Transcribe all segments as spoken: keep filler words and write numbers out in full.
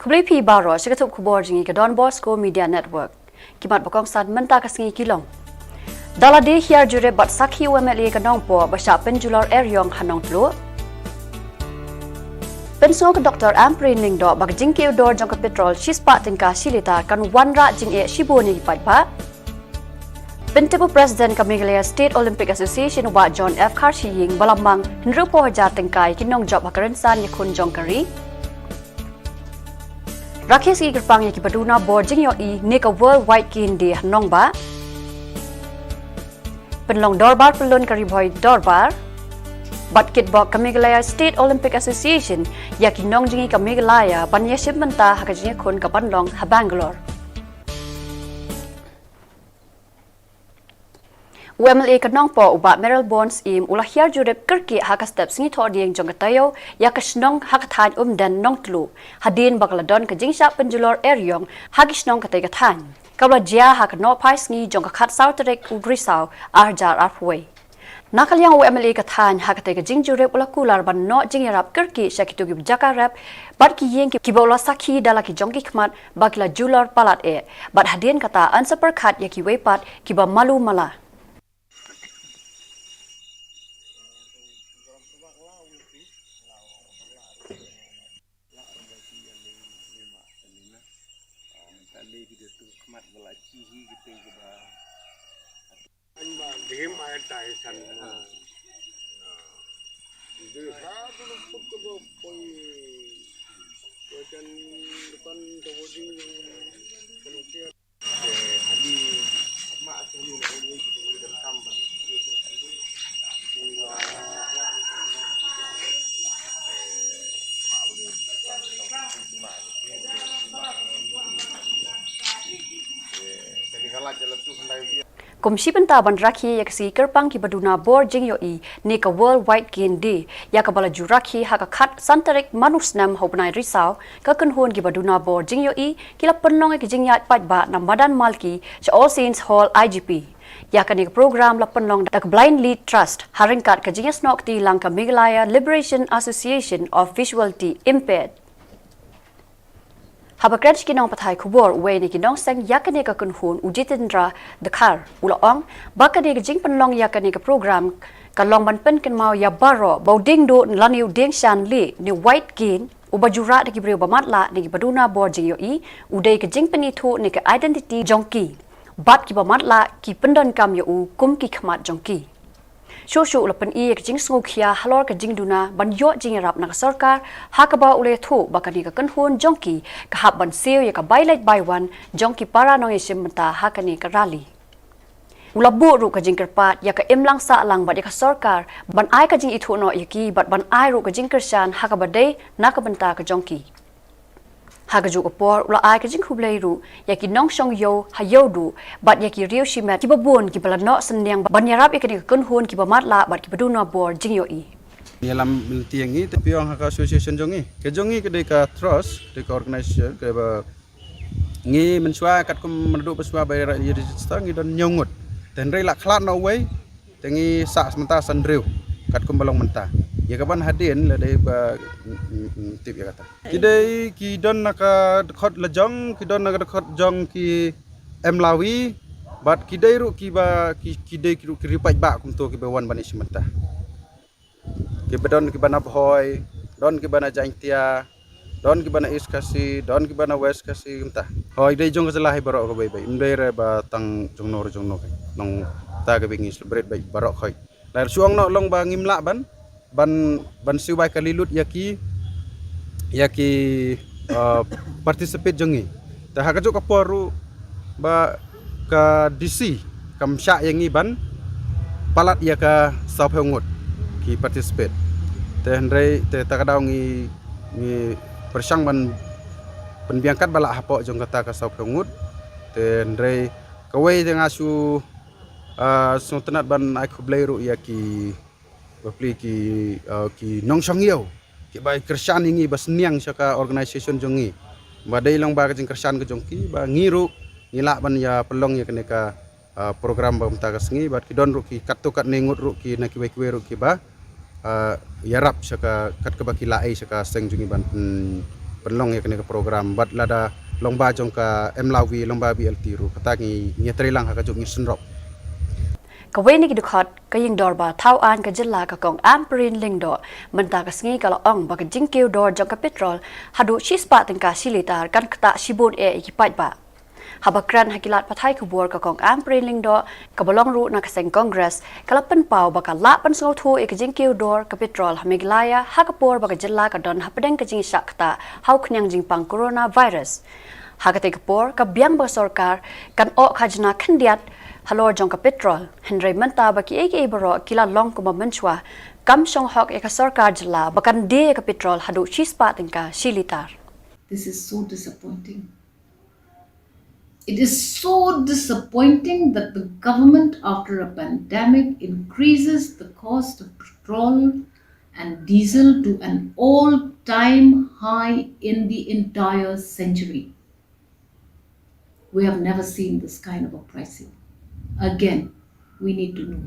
Khublei phi baroh sha ka tup khubor jong ngi ka Don Bosco Media Network. Ki mat ba kongsan mynta ka sngi ki long: da lade hiar jurip bad sakhi u MLA ka Nongpoh ba shah pynjulor eriong ha Nongtluh. Pynsngew ka Doctor Ampareen Lyngdoh ba ka jingkiew dor jong ka petrol shispah tyngka shi litar kan wanrah jingeh shibun ïa ki paidbah. Pyntip u President ka Meghalaya State Olympic Association u Bah John F Kharshiying ba la mang hynriewphew hajar tyngka ïa ki nongjop ha ka rynsan ïakhun jong ka ri. Rakhe sngi kyrpang ïa ki ba duna bor jingïohi ne ka World White Cane Day ha Nongbah. Pynlong dorbar pyllun ka Ri Bhoi Dorbar. Bad kitbok ka Meghalaya State Olympic Association ïa ki nongjngi ka Meghalaya ban ïashim bynta ha ka jingïakhun ka ban long ha Bangalore. U MLA ka Nongpoh u Bah Mayralborn Syiem u la hiar jurip kyrkieh ha ka step sngi Thohdieng jong ka taïew ïa ka shnong ha ka thaiñ Umden Nongtluh, hadien ba ka la don ka jingshah pynjulor eriong ha ki shnong katei ka thaiñ, kaba la jia ha ka nohphai sngi jong ka khatsaw tarik u Risaw arhajar arphew. Na ka liang u MLA ka thaiñ ha katei ka jingjurip u la kular ban noh jingïarap kyrkieh sha kito ki jaka rep bad ki ïing kiba u la sakhi da la ki jong ki khmat ba ki la julor palat eh, bad hadien kata yn sa pyrkhat ïa kiwei pat kiba malu mala. Kum shi bynta ban rakhe ïa ka sngi kyrpang ki ba duna bor jingïohi ne ka World White Cane Day, ïa kaba la ju rakhe ha ka khatsan tarik mynta u snem ha u bnai Risaw, ka kynhun ki ba duna bor jingïohi ki la pynlong ïa ka jingïaid paidbah na madan Malki sha All Saints Hall, IGP. Ïa kane ka program la pynlong da ka Blind Lead Trust ha ryngkat ka jingïasnoh kti lang ka Meghalaya Liberation Association of Visually Impaired. Haba kren sha ki nongpathai khubor, uwei na ki nongseng ïa kane ka kynhun u Jitendra Dkhar u la ong ba kane ka jingpynlong ïa kane ka program ka long ban pynkynmaw ïa baroh ba u dieng duh lane u dieng shan lieh ne white cane uba ju rah da ki briew ba matlah ne ki ba duna bor jingïohi u dei ka jingpynithuh ne ka identity jong ki, bad ki ba matlah ki pyndonkam ïa u kum ki khmat jong ki. Shuh shuh u la pyni ïa ka jingsngewkhia halor ka jingduna ban ïoh jingïarap na ka sorkar, ha kaba u la ïathuh ba kane ka kynhun jong ki ka hap ban siew ïa ka bai leit bai wan jong ki para nongïashim bynta ha kane ka rally. U la buh ruh ka jingkyrpad ïa ka imlang sahlang bad ïa ka sorkar ban ai ka jingithuh noh ïa ki bad ban ai ruh ka jingkyrshan ha kaba dei na ka bynta ka jong ki. Ha kajuh ka por u la ai ka jingkhublei ruh ïa ki nongshong ïew ha Ïewduh bad ïa ki riew shimet kiba bun kiba la noh synñiang ban ïarap ïa kane ka kynhun ki ba matlah bad ki ba duna bor jingïohi. Ïalam lynti ïa ngi te pynïong ha ka association jong ngi. Ka jong ngi ka dei ka trust, ka dei ka organization, ka dei ba ngi mynshuwa katkum mynta ba shuwa ba ïa register ngi don hynñiew ngut. Te hynrei la khlad noh uwei, te ngi sah mynta san hynriew katkum ba long mynta. Ïa kaban hadien la dei ba, mm, mm, mm, tip ïa kata. Ki dei ki don na ka dkhot la jong, ki don na ka dkhot jong ki Mlawi, bad ki dei ruh kiba, ki, ki dei ki ruh ki riewpaidbah kumto kiba wan ban ïashim bynta. Kiba don kiba na Bhoi, don kiba na Jaintia, don kiba na East Khasi, don kiba na West Khasi, kumta. Hoi, dei jong ka jylla hi baroh kawei bai. Ym dei re ba tang jongno re jongno kai. Nangta kaba ngi celebrate bai baroh khoi. Lada shu ong noh long ba ngim lah ban, ban, ban siew bai kali lut ïa ki, ïa ki, uh, participate jong ngi. Te ha kajuh ka por ruh ba ka DC kam shah ïa ngi ban palat ïa ka sawphew ngut ki participate. Te hynrei te ta ka daw ngi, ngi pyrshang ban pynbiang katba lah hapoh jong kata ka sawphew ngut. Te hynrei kawei te nga shu, ah, sngewtynnat ban ai khublei ruh ïa ki bapli ki, uh, ki nongshong ïew kiba kyrshan ïa ngi ba synñiang sha ka organization jong ngi. Ba dei long ba ka jingkyrshan ka jong ki ba ngi ruh ngi lah ban ïa pynlong ïa kane ka, uh, program ba mynta ka sngi bad ki don ruh ki katto katne ngut ruh ki na kiwei kiwei ruh kiba, uh, ïarap sha ka kat kaba ki lah ei sha ka seng jong ngi ban pyn, pynlong ïa kane ka program bad lada long ba jong ka M Lawi, long ba B L T ruh, kata ngi ngi trei lang ha ka juk ngi synrop. Kawei na ki dkhot ka ïing dorbar thaw aiñ ka jylla ka Kong Ampareen Lyngdoh mynta ka sngi ka la ong ba ka jingkiew dor jong ka petrol haduh shispah tyngka shi litar kan ktah shibun eh ïa ki paidbah. Haba kren ha ki lad pathai khubor ka Kong Ampareen Lyngdoh kaba long ruh na ka seng Congress ka la pynpaw ba ka lah pynsngewthuh ïa ka jingkiew dor ka petrol ha Meghalaya ha ka por ba ka jylla ka don hapdeng ka jingshah ktah ha u khñiang jingpang coronavirus. Ha katei ka por ka biang ba ka sorkar kan ong khajna khyndiat halor jong ka petrol. Hynrei mynta ba kiei kiei baroh ki la long kumba mynshuwa, kam shong hok ïa ka sorkar jylla ba kan die ïa ka petrol haduh shispah tyngka shi litar. This is so disappointing. It is so disappointing that the government, after a pandemic, increases the cost of petrol and diesel to an all time high in the entire century. We have never seen this kind of a pricing. Again, we need to know,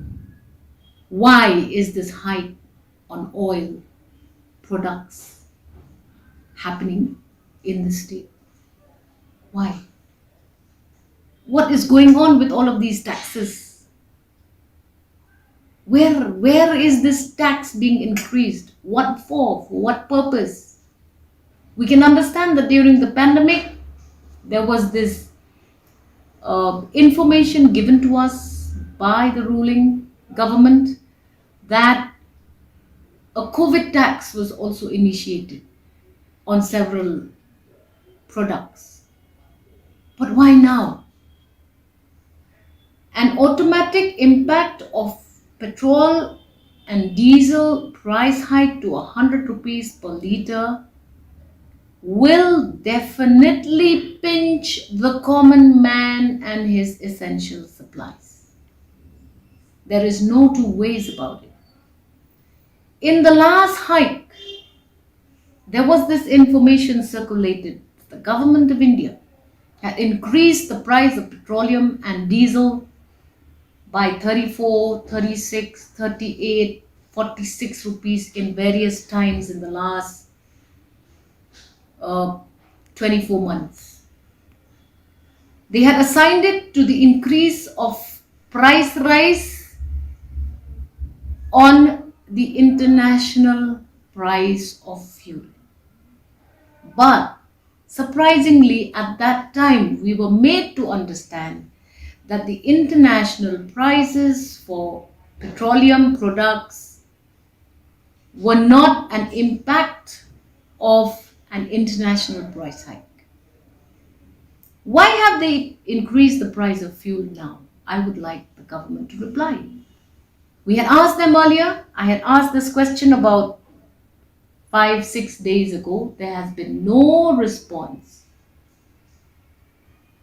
why is this hike on oil products happening in the state? Why? What is going on with all of these taxes? Where, where is this tax being increased? What for? For what purpose? We can understand that during the pandemic, there was this uh, information given to us by the ruling government that a COVID tax was also initiated on several products. But why now? An automatic impact of petrol and diesel price hike to a hundred rupees per litre will definitely pinch the common man and his essential supplies. There is no two ways about it. In the last hike, there was this information circulated that the government of India had increased the price of petroleum and diesel by thirty-four, thirty-six, thirty-eight, forty-six rupees in various times in the last uh, twenty-four months. They had assigned it to the increase of price rise on the international price of fuel. But surprisingly, at that time, we were made to understand that the international prices for petroleum products were not an impact of an international price hike. Why have they increased the price of fuel now? I would like the government to reply. We had asked them earlier, I had asked this question about five, six days ago. There has been no response.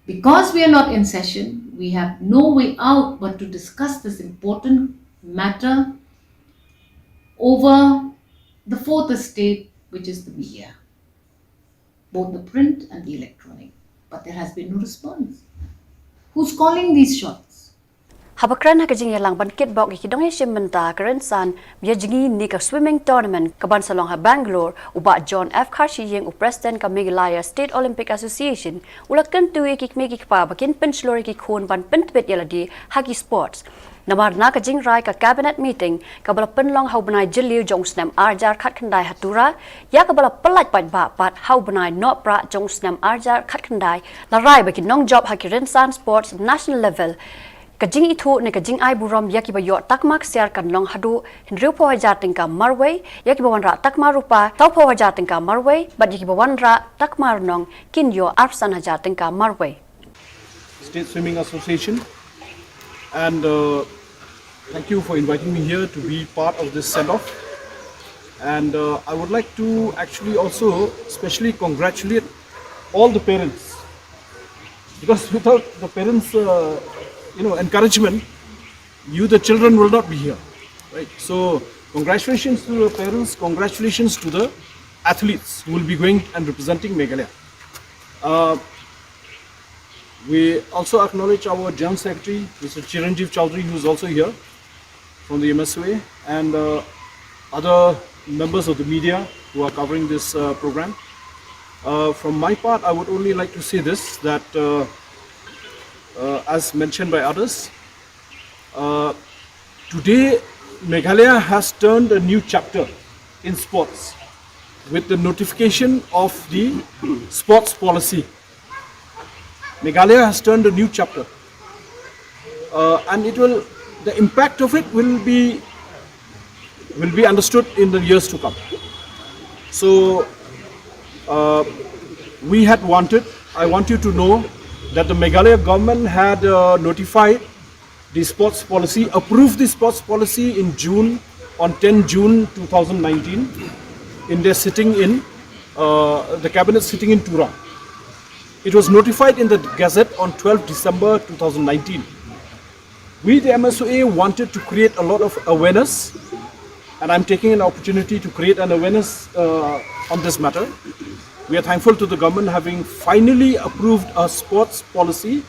Because we are not in session, we have no way out but to discuss this important matter over the fourth estate, which is the media, both the print and the electronic. But there has been no response. Who's calling these shots? Haba kren ha ka jingïalang ban kitbok ïa ki dong ïashim bynta ka rynsan ïa jngi ne ka swimming tournament ka ban sa long ha Bangalore, u Bah John F Kharshiying, u President ka Meghalaya State Olympic Association, u la kyntu ïa ki kmie ki kpa ba kin pynshlur ïa ki khun ban pyntbit ïa lade ha ki sports. Namar na ka jingrai ka cabinet meeting kaba la pynlong ha u bnai Jylliew jong u snem arhajar khatkhyndai ha Tura, ïa kaba la pyllait paidbah pat ha u bnai Nohprah jong u snem arhajar khatkhyndai, la rai ba ki nongjop ha ki rynsan sports national level, ka jingithuh ne ka jingai burom ïa kiba ïoh takma ksiar kan long haduh hynriewphew hajar tyngka marwei, ïa kiba wanrah takma rupa sawphew hajar tyngka marwei, bad ïa kiba wanrah takma rnong kin ïoh arphew san hajar tyngka marwei. State Swimming Association, and uh, thank you for inviting me here to be part of this send-off. And uh, I would like to actually also specially congratulate all the parents, because without the parents, uh, you know, encouragement, you, the children, will not be here, right? So congratulations to the parents, congratulations to the athletes who will be going and representing Meghalaya. Uh, we also acknowledge our General Secretary, Mister Chiranjeev Chaudhary, who is also here from the M S W A, and uh, other members of the media who are covering this uh, program. Uh, from my part, I would only like to say this, that uh, uh, as mentioned by others, uh, today Meghalaya has turned a new chapter in sports with the notification of the sports policy. Meghalaya has turned a new chapter, uh, and it will the impact of it will be will be understood in the years to come. So uh, we had wanted, I want you to know that the Meghalaya government had uh, notified the sports policy, approved the sports policy in June, on ten June two thousand nineteen, in their sitting in uh, the cabinet sitting in Tura. It was notified in the Gazette on twelfth December two thousand nineteen. We, the M S O A, wanted to create a lot of awareness, and I'm taking an opportunity to create an awareness uh, on this matter. We are thankful to the government having finally approved a sports policy,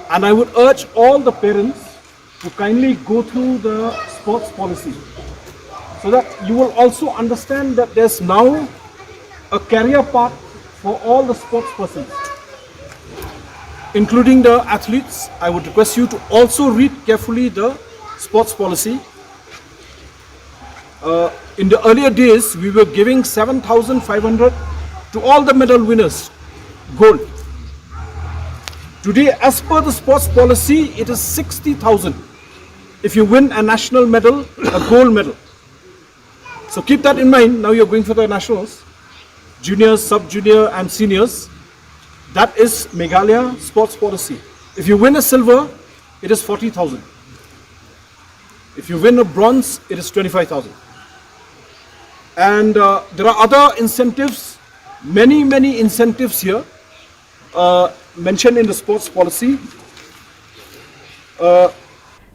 and I would urge all the parents to kindly go through the sports policy so that you will also understand that there's now a career path for all the sports persons, including the athletes. I would request you to also read carefully the sports policy. Uh, in the earlier days, we were giving seven thousand five hundred to all the medal winners, gold. Today, as per the sports policy, it is sixty thousand if you win a national medal, a gold medal. So keep that in mind. Now you're going for the nationals, juniors, sub-junior, and seniors. That is Meghalaya sports policy. If you win a silver, it is forty thousand. If you win a bronze, it is twenty-five thousand. And uh, there are other incentives, many, many incentives here uh, mentioned in the sports policy. Uh,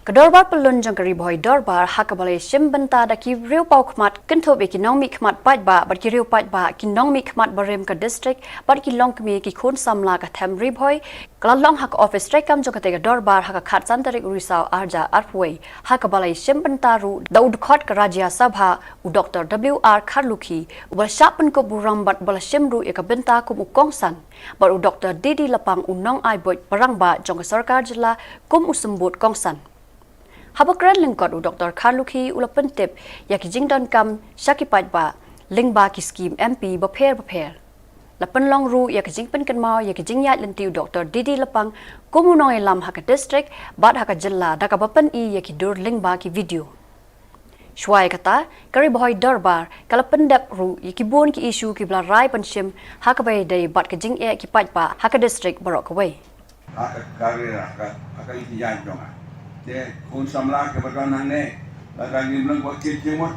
Ka dorbar pyllun jong ka Ri Bhoi Dorbar ha kaba la ïashim bynta da ki riewpaw khmat kynthup ïa ki nongmihkhmat paidbah bad ki riew paidbah, ki nongmihkhmat barim ka district bad ki longkmie, ki khun samla ka them Ri Bhoi, ka la long ha ka ophis treikam jong katei ka dorbar ha ka khatsan tarik u Risaw arhajar arphew wei, ha kaba la ïashim bynta ruh da u dkhot ka Rajya Sabha, u Doctor W R Kharlukhi, uba la shah pynkup burom bad uba la shim ruh ïa ka bynta kum u kongsan, bad u Doctor D D Lapang, u nongai buit parangbah jong ka sorkar jylla, kum u symbud kongsan. Haba kren lyngkot, u Doctor Kharlukhi u la pyntip ïa ki jingdonkam sha ki paidbah lyngba ki skim M P bapher bapher. La pynlong ruh ïa ka jingpynkynmaw ïa ka jingïaid lynti u Doctor D D Lapang kum u nongïalam ha ka district bad ha ka jylla da kaba pyni ïa ki dur lyngba ki video. Shuwa ïa kata, ka Ri Bhoi Dorbar ka la pyndep ruh ïa ki bun ki issue kiba la rai ban shim ha kaba ïadei bad ka jingeh ki paidbah ha ka district baroh kawei. Ha ka career, ha ka, ha ka itijar jong nga. Te khun samla kiba don hangne, lada ngim long ba kit jingmut,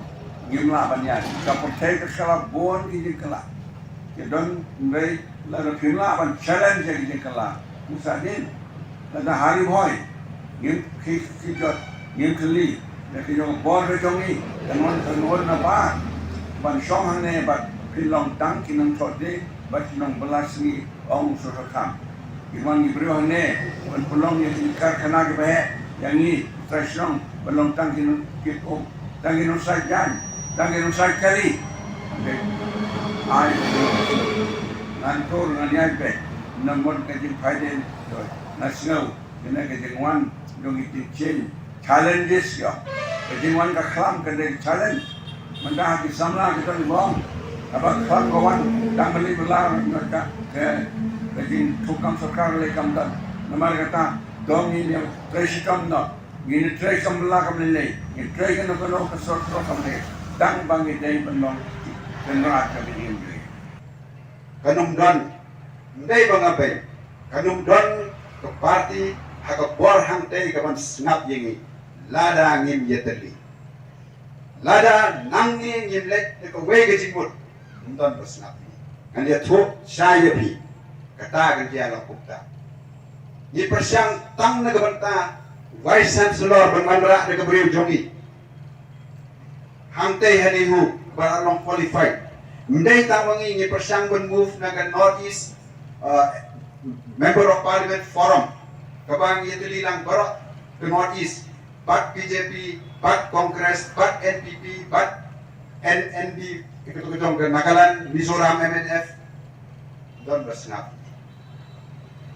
ngim lah ban ïaid. Ka pyrthei ka kylla bun ki jingkylla. Ki don, hynrei lada phim lah ban challenge ïa ki jingkylla, ngin sa dien. Lada ha Ri Bhoi ngim khie khie jot, ngim khie leh ïa ki jong ka bor ka jong ngi, ka ngon ka ngon na ba ban shong hangne bad phin long tang ki nongthoh dei bad ki nongbylla sngi, ong u Soso Tham. Ki mon ki briew hangne ban pynlong ïa ki karkhana kiba heh ïa ngi, trai shnong, ban long tang ki nong kit um, tang ki nongshai jaiñ, tang ki nongshai kali. Ai ngan tur ngan ïaid beit, namar ka jingphaidien, nga sngew kane ka jingwan jong ki jingshim challenges ïa. Ka jingwan ka khlam ka dei challenge. Mynta ha ki samla ki don bong. Haba khlam ka wan, dang bali bala ka, ka, ka jingthung kam sorkar lei kam don. Namar kata, dong ngi ïa trei shitom noh. Ngin trei kam bala kam lei lei. Ngin trei kano kano ka sor sor kam lei. Tang ba ngi dei ban long kynrad ka jingim jong ngi. Kan ym don, ym dei ba nga beiñ, kan ym don ka party ha ka bor hangtei ka ban sngap ïa ngi lada ngim ïatylli. Lada nangne ngim leit da kawei ka jingmut, ym don ba sngap ïa ngi. Ngan ïathuh shai ïa phi, kata kan ïa long kumta. Ngi pyrshang tang na ka bynta Vice Chancellor ban wanrah da ka briew jong ngi. Hangtei ha NEHU ba la long qualified. Ym dei tang ma ngi, ngi pyrshang ban move na ka North East uh, Member of Parliament Forum, kaba ngi ïatylli lang baroh ka North East, bad BJP, bad Congress, bad NPP, bad NND, ïa kato ka jong ka Nagaland, Mizoram, MNF. Don ba sngap.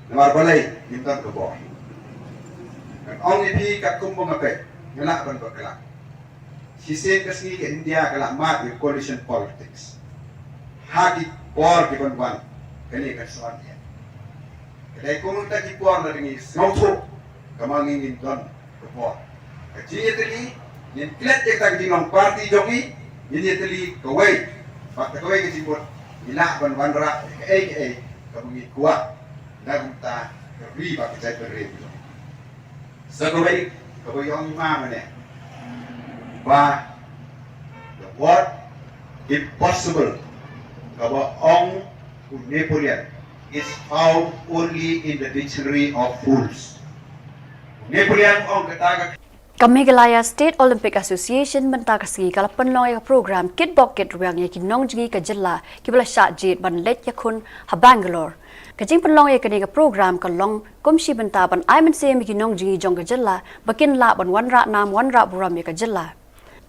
Namar balei? Ngim don ka bor. Ngan ong ïa phi katkum ba nga peit, nga lah ban bakla. Shisien ka sngi ka India ka lah mad ïa coalition politics. Ha ki por ki ban wan, kane kan sa wan ïa. Ka dei kum kita ki por lada ngi sngewthuh, kaba ngi ngin don ka bor. Ka jingïatylli, ngin klet ïa ka jinglong party jong ngi, ngin ïatylli kawei bad kawei ka jingmut, ngi lah ban wanrah kaei kaei kaba ngi kwah na ka bynta ka ri bad ka jaitbynriew. Sa kawei kaba ïong ma mane ba the word impossible kaba ong u Napoleon is found only in the dictionary of fools. U Napoleon ong kata ka Ka Meghalaya State Olympic Association mynta ka sngi ka la pynlong ïa ka program Kitbok Kitrwiang ïa ki nongjngi ka jylla kiba la shah jied ban leit ïakhun ha Bangalore. Ka jingpynlong ïa kane ka program ka long kum shi bynta ban ai mynsiem ïa ki nongjngi jong ka jylla ba kin lah ban wanrah nam wanrah burom ïa ka jylla.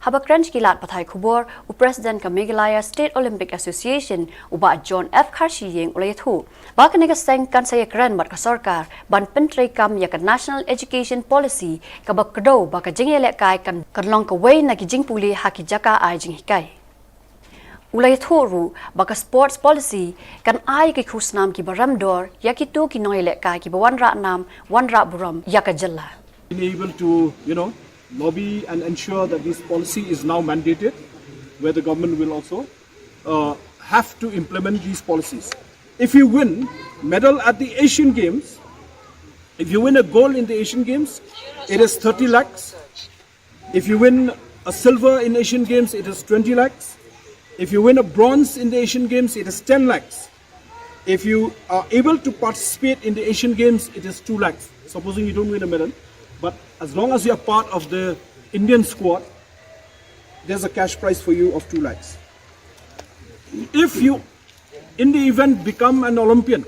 Haba kren sha ki lad pathai khubor, u President ka Meghalaya State Olympic Association, u Bah John F Kharshiing, u la ïathuh ba kane ka seng kan sa ïakren bad ka sorkar ban pyntreikam ïa ka National Education Policy kaba kdew ba ka jingïalehkai kan, kan long kawei na ki jingpule ha ki jaka ai jinghikai. U la ïathuh ruh ba ka Sports Policy kan ai ki khusnam kiba rem dor ïa kito ki nongïalehkai kiba wanrah nam wanrah burom ïa ka jylla. Been able to, you know, lobby and ensure that this policy is now mandated, where the government will also uh, have to implement these policies. If you win medal at the Asian Games, if you win a gold in the Asian Games, it is thirty lakhs. If you win a silver in Asian Games, it is twenty lakhs. If you win a bronze in the Asian Games, it is ten lakhs. If you are able to participate in the Asian Games, it is two lakhs. Supposing you don't win a medal, but as long as you are part of the Indian squad, there's a cash prize for you of two lakhs. If you, in the event, become an Olympian,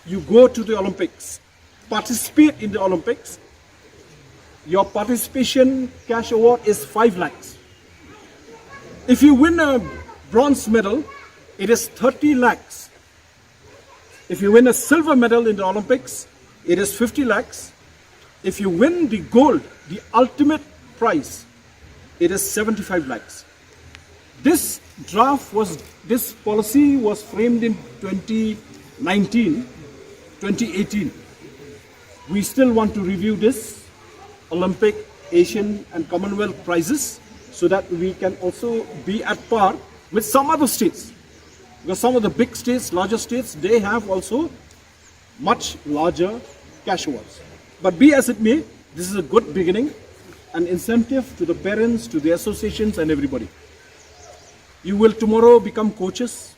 you go to the Olympics, participate in the Olympics, your participation cash award is five lakhs. If you win a bronze medal, it is thirty lakhs. If you win a silver medal in the Olympics, it is fifty lakhs. If you win the gold, the ultimate prize, it is seventy-five lakhs. This draft was, this policy was framed in twenty nineteen, twenty eighteen. We still want to review this Olympic, Asian and Commonwealth prizes so that we can also be at par with some other states. Because some of the big states, larger states, they have also much larger cash awards. But be as it may, this is a good beginning, an incentive to the parents, to the associations and everybody. You will tomorrow become coaches.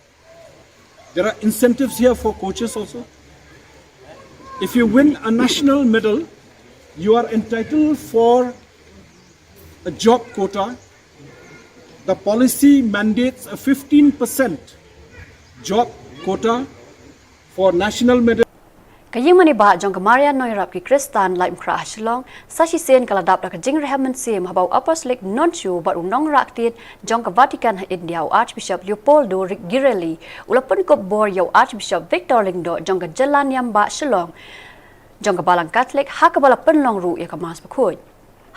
There are incentives here for coaches also. If you win a national medal, you are entitled for a job quota. The policy mandates a fifteen percent job quota for national medal. Ka ïingmane bah jong ka Marian Nongïarap ki Khristan Laitumkhrah ha Shillong, sa shisien ka la dap da ka jingrhem mynsiem haba u Apostolic Nuncio bad u nongrah ktien jong ka Vatican ha India u Archbishop Leopoldo Girelli u la pynkup bor ïa u Archbishop Victor Lyngdoh jong ka jylla niam bah Shillong jong ka Balang Katholik ha kaba la pynlong ruh ïa ka Mass Bakhuid.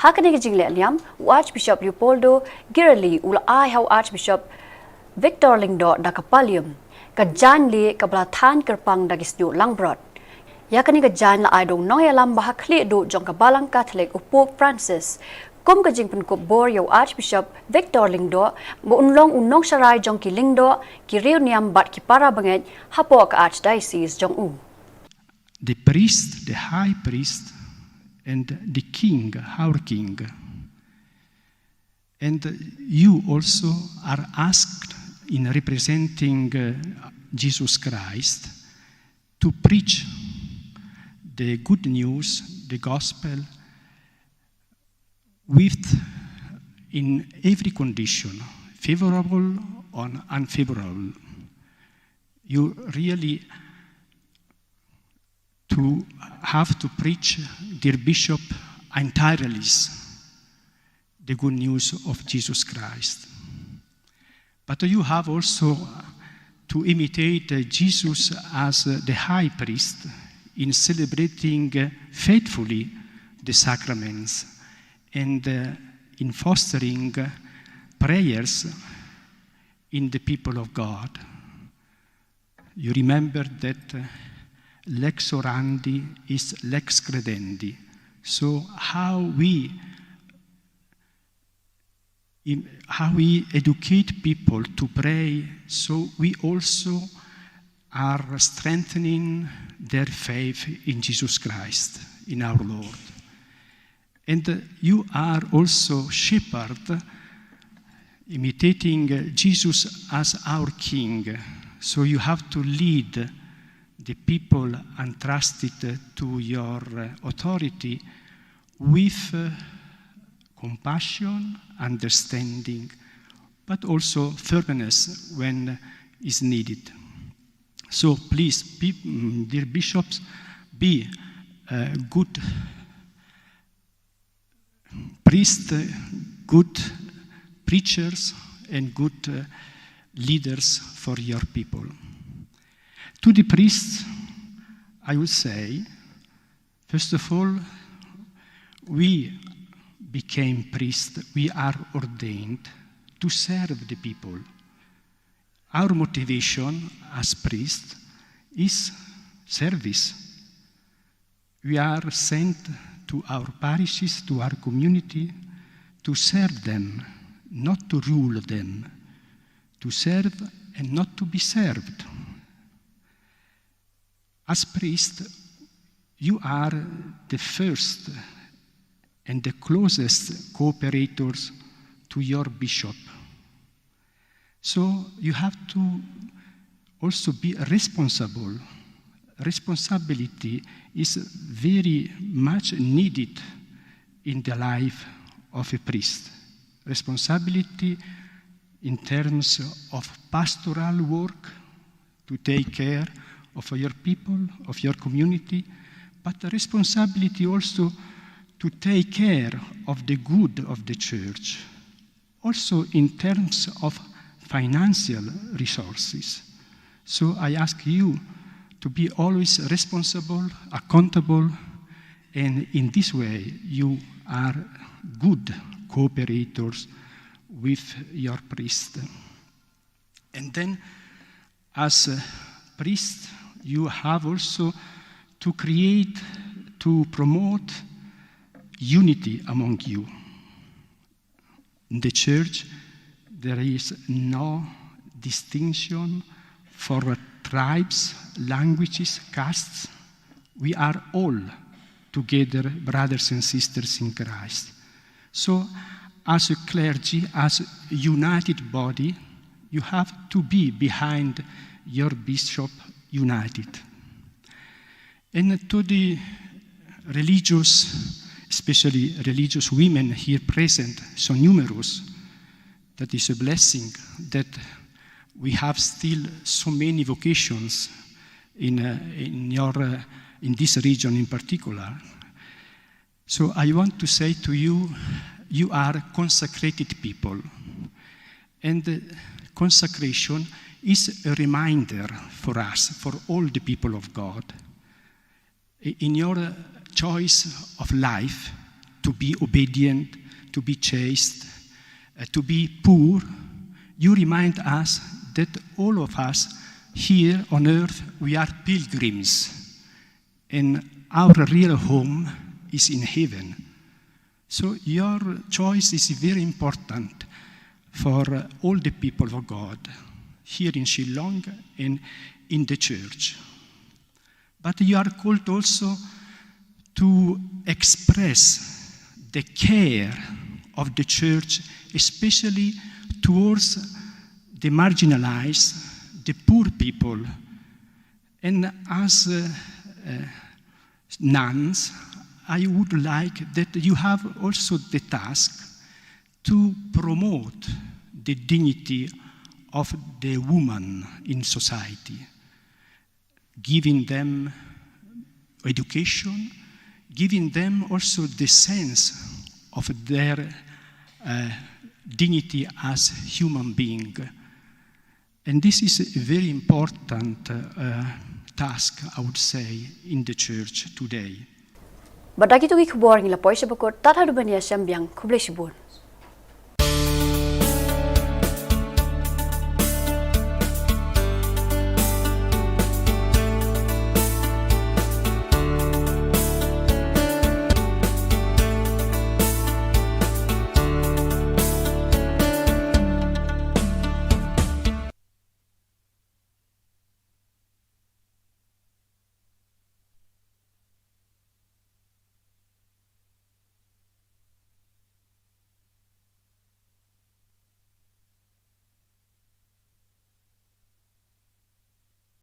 Ha kane ka jingleh niam, u Archbishop Leopoldo Girelli u la ai ha u Archbishop Victor Lyngdoh da ka pallium, ka jaiñ lieh kaba la thaiñ kyrpang da ki snieh langbrot. Ïa kane ka jaiñ la ai da u nongïalam ba ha khlieh duh jong ka Balang Katholik u Pope Francis kum ka jingpynkup bor ïa u Archbishop Victor Lyngdoh ba un long u nongsharai jong ki lyngdoh, ki riewniam bad ki para bangeit hapoh ka Archdiocese jong u. The priest, the high priest, and the king, our king. And you also are asked, in representing uh, Jesus Christ, to preach the good news, the gospel, with, in every condition, favorable or unfavorable. You really to have to preach, dear Bishop, entirely the good news of Jesus Christ. But you have also to imitate uh, Jesus as uh, the high priest in celebrating uh, faithfully the sacraments and uh, in fostering uh, prayers in the people of God. You remember that uh, lex orandi is lex credendi. So how we in how we educate people to pray, so we also are strengthening their faith in Jesus Christ, in our Lord. And uh, you are also shepherd, imitating uh, Jesus as our King. So you have to lead the people entrusted to your uh, authority with uh, compassion, understanding, but also firmness when is needed. So please, be, mm, dear bishops, be uh, good priests, uh, good preachers, and good uh, leaders for your people. To the priests, I would say, first of all, we became priests, we are ordained to serve the people. Our motivation as priests is service. We are sent to our parishes, to our community, to serve them, not to rule them, to serve and not to be served. As priest, you are the first and the closest cooperators to your bishop. So you have to also be responsible. Responsibility is very much needed in the life of a priest. Responsibility in terms of pastoral work, to take care of your people, of your community, but the responsibility also to take care of the good of the church, also in terms of financial resources. So I ask you to be always responsible, accountable, and in this way you are good cooperators with your priest. And then, as a priest, you have also to create, to promote unity among you. In the church, there is no distinction for tribes, languages, castes. We are all together brothers and sisters in Christ. So, as a clergy, as a united body, you have to be behind your bishop united. And to the religious, especially religious women here present, so numerous, that is a blessing that we have still so many vocations in, uh, in, your, uh, in this region in particular. So I want to say to you, you are consecrated people. And the consecration is a reminder for us, for all the people of God. In your choice of life, to be obedient, to be chaste, uh, to be poor, you remind us that all of us here on earth, we are pilgrims, and our real home is in heaven. So your choice is very important for uh, all the people of God here in Shillong and in the church. But you are called also to express the care of the church, especially towards the marginalized, the poor people. And as uh, uh, nuns, I would like that you have also the task to promote the dignity of the woman in society, giving them education, giving them also the sense of their uh, dignity as human being. And this is a very important uh, task, I would say, in the church today. Bad da kito ki khubor ngi la poi sha ba kut, tad haduh ban ïa shem biang, khublei shibun.